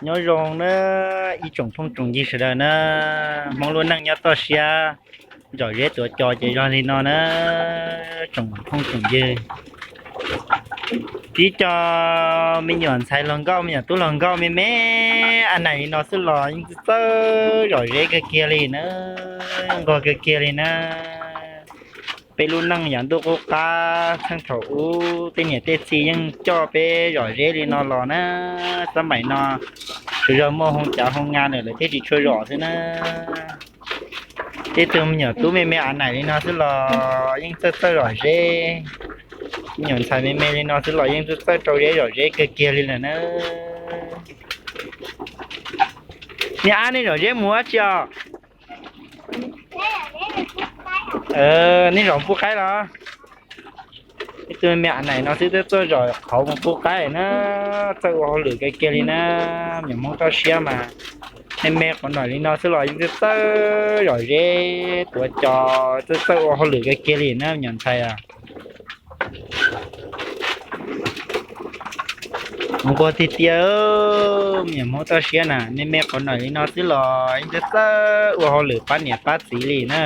Nyob zoo na, ib tsoom phooj tsoom ywg sawv daws na, Hmoob lub neej nyob toj siab, zom zeb tuav cos ces yog li no na, tsoom phooj tsoom ywg. Tib co me nyuam ntxhais hluas nkauj, me nyuam tub hluas nkauj me me a naim li no xwb los yeej txawj txawj zom zeb kawg kiag li na, nquag kawg kiag li na. Peb lub neej yav ntuj qub qab txheej thaum ub tej niam tej txiv yeej coj peb zom zeb li no los na. Xab maim no tsuas yog muaj hoo cav hoo nga lawm lawv thiaj tsis tshua zom xwb na. Tej tug me nyuam tub me me a naim li no xwb los yeej txawj txawj zom zeb. Me nyuam ntxhais me me li no xwb los yeej txawj txawj rau zeb zom zeb kawg kiag li lawm na. Niam ab, nej zom zeb mus dab tsi os? Nej zom pub qaib los? Ib tug me me a naim no xwb twb txawj zom qhauv mus pub qaib na, txawj ua hauj lwm kawg kiag li na. Me nyuam Hmoob toj siab mas, me me qhov no li no xwb los yeej txawj txawj zom zeb tuav cos, txawj txawj ua hauj lwm kawg kiag li na me nyuam ntxhais a. Nquag tiag tiag, me nyuam Hmoob toj siab na, me me qhov no li no xwb los yeej txawj txawj ua hauj lwm pab niam pab txiv li na.